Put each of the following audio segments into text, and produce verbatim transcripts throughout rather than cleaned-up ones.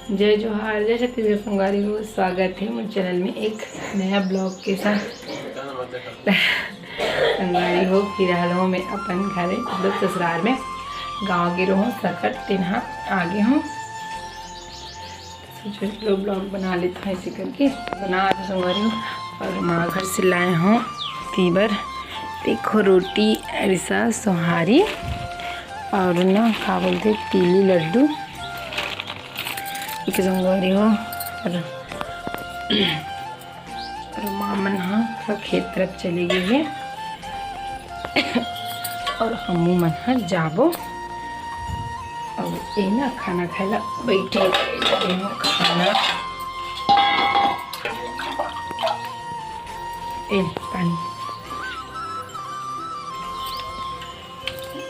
जय जोहार, जय छत्तीसगढ़ संगवारी हो, स्वागत हे मोर चैनल में एक नया ब्लॉग के साथ। संगवारी हो, फिलहाल हो मैं अपन घरे, मतलब ससुराल में। गाँव गे रहूँ सकट, तेन हा आगे हूँ। सोचो चलो ब्लॉग बना लेता हूँ ऐसे करके, बना दो संगवारी हो। और माँ घर से लाए हूँ तीबर, देखो रोटी, अरिसा, सोहारी और ना का बोलते, तिली लड्डू। एक संगवारी हो और, और माँ मन हा थोड़ा खेत तरफ चले गए हे और हमू मन हा जाबो। और ए ना खाना खाए ला बैठे, खाना ए पानी।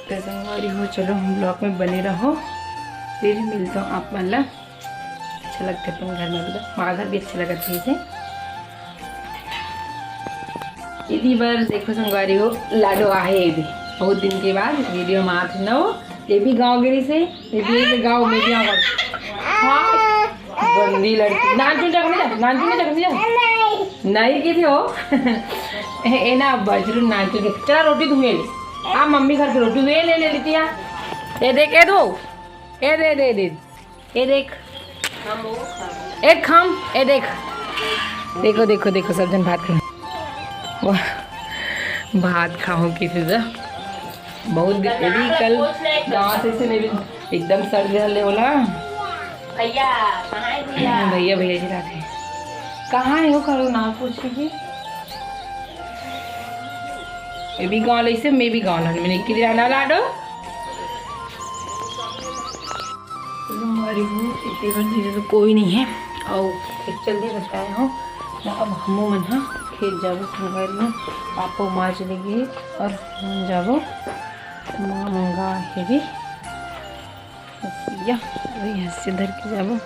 तो संगवारी हो, चलो हम ब्लॉग में बने रहो, फिर मिलता हूँ आप मन ला। अच्छा लगता है अपन घर में भी, तो माँ घर भी अच्छा लगता है इसे। इदी बार देखो संगवारी हो, लाडो आहे ये भी, बहुत दिन के बाद वीडियो में आत न हो। ये भी गाँव गिरी से, ये भी गाँव में भी आवाज। हाँ, गंदी लड़की। नानचुन जगह में जा, नानचुन जगह में जा। नहीं की थी हो। ए, ए ना बजरू नानचुन जगह। चला रोटी तुम ले ले। आ मम्मी घर से रोटी ले ले, ले लेती है। ए देख, ए दो। ए दे, दे, दे। ए देख। ए खम, ए देख। देखो, देखो, देखो, सब जन भात खाओ। वाह, भात खाओ किसी से। बहुत दिन, ये भी कल गाँव से, से मैं भी एकदम सर्दी हल्ले बोला। भैया, कहाँ है भैया? भैया, भैया जी लाते हैं। कहाँ है वो करो ना पूछेगी। ये भी गाँव ले से, मैं भी गाँव लाने, मैंने किधर आना लाडो। हमारी हूँ इतने बंदी तो कोई नहीं है। आओ, एक जल्दी बताया हूँ। अब हमू मन हा खेत जाबो संगवारी हो। पापा माँ चले गए और हम जाबो। माँ मंगा है भी। बस या, वही हंसे धर के जाबो।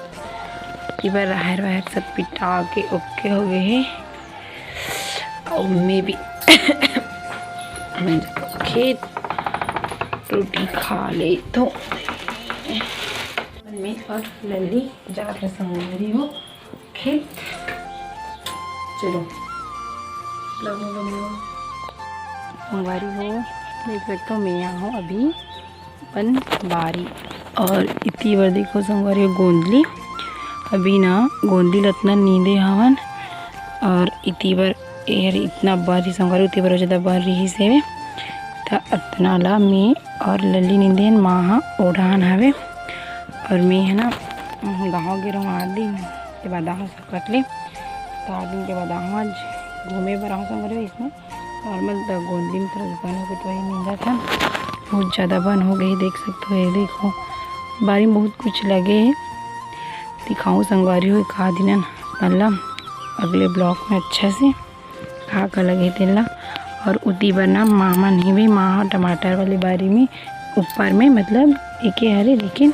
इबर राहर वाहर सब पिटा के ओके हो गए है। और मैं भी मन जाबो खेत, रोटी खा ले तो। मैं और लल्ली जा रहे संगवारी हो खेत। चलो, लगो, लगो। संगवारी हो, देख सकते हो, मैं यहाँ हूँ अभी अपन बारी। और इति बर देखो संगवारी हो, गोंदली, अभी ना गोंदली ल अतना नींदे हवन। और इति बर, एहर इतना बारी संगवारी, उति बर ज़्यादा बारी ही से, त अतना ला मैं और लल्ली नींदेन, माँ हा ओढ़ान हवे। और मैं है ना गाँव गे रहूँ आठ दिन के बाद आहूँ सकट ले, तो आठ दिन के बाद आहूँ। आज घूमे बर आहूँ संगवारी हो। इसमें नॉर्मल द गोंदली में थोड़ा दुकान हो गई तो वही मिल जाता। बहुत ज़्यादा बन हो गई, देख सकते हो। ये देखो बारी में बहुत कुछ लगे है, दिखाऊँ संगवारी हो का दिनन मतलब अगले ब्लॉग में अच्छा से का का लगे तेला। और उती बर ना माँ मन ही भी, माँ टमाटर वाली बारी में ऊपर में मतलब एके हरे, लेकिन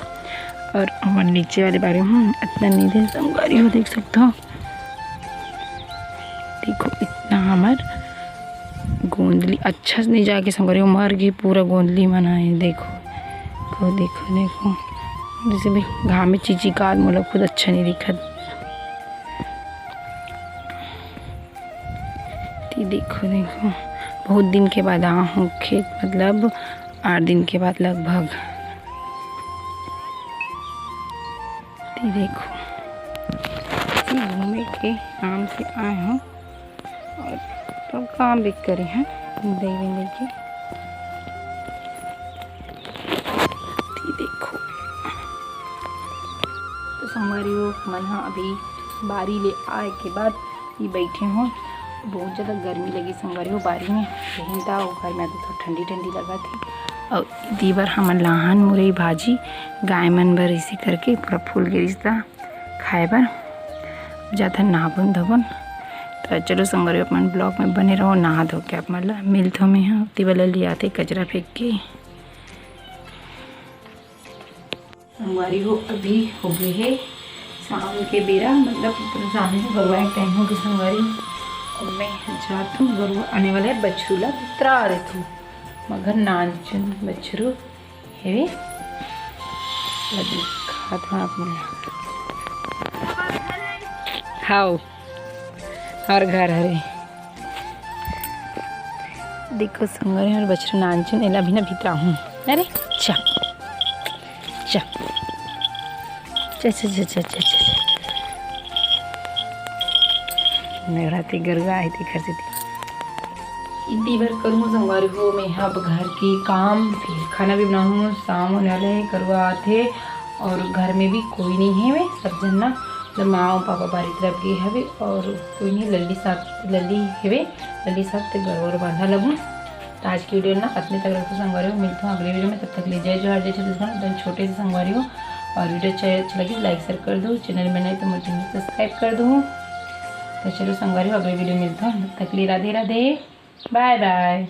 और हमर नीचे वाले बारी में अतना नहीं दे संगवारी हो, देख सकते हो। देखो इतना हमर गोंदली अच्छा से नहीं जाके संगवारी हो, मर गई पूरा गोंदली मन आए। देखो, देखो, देखो, देखो, जैसे भी घाम में चिचिकात मोला खुद अच्छा नहीं दिखत। ती देखो, देखो, बहुत दिन के बाद आया हूँ खेत, मतलब आठ दिन के बाद लगभग। ती देखो, ती घूमे के काम से आए हूँ और तो काम भी करे हैं दे के। ती देखो, तो संगवारी हो मन हा अभी बारी ले आए के बाद ये बैठे हो। बहुत ज़्यादा गर्मी लगी संगवारी हो बारी में, लेकिन ता वो घर में तो ठंडी ठंडी लगा थी। और दी बर हमन लाहन मुरई भाजी गाय मन बर इसी करके पूरा फूल गिरिस ता खाए बर। जाथन नहाबन धोबन। तो चलो संगवारी हो, अपन ब्लॉग में बने रहो, नहा धो के आप मन ला मिलथो मैं हा। ती वाला लियाते कचरा फेंक के। संगवारी हो, अभी हो गए है शाम के बेरा, मतलब पूरा शाम के बरवाए टाइम हो गए संगवारी। और मैं जात हूँ गरुआ आने वाला है, बछरू ला बितरा रहे थी, मगर नानचुन बछरू हेवे, लगी खात हूँ आप मन ला। हाव, और घर हरे। देखो संगवारी, हमर बछरू नानचुन, एला भी ना भितराहूँ। अरे, चा। चा। चा, चा, चा, चा, चा, चा। नवरात्रि गरुआ हे, तेखर सेती। इतनी बार करूँ संगवारी हो, मैं अब घर के काम, फिर खाना भी बनाऊँ, शाम होने वाले हे, गरुआ आथे, और घर में भी कोई नहीं है, मैं सब जन ना, मतलब माँ और पापा बारी तरफ गए हवे, और कोई नहीं, लल्ली साथ, लल्ली हेवे, लल्ली साथ ते गरुआ बांधा लगूँ। तो आज की वीडियो ना अतने तक रखो संगवारी हो, मिलता हूँ अगले वीडियो में। तब तक ले जय जोहार, जय छत्तीसगढ़। एकदम छोटे से संगवारी हो, और वीडियो अच्छा, अच्छा लगे लाइक शेयर कर दो, चैनल में नहीं तो मोर चैनल सब्सक्राइब कर दो। तो चलो संगवारी हो, अगले वीडियो मिलता हूँ, तब तक ले राधे राधे, बाय बाय।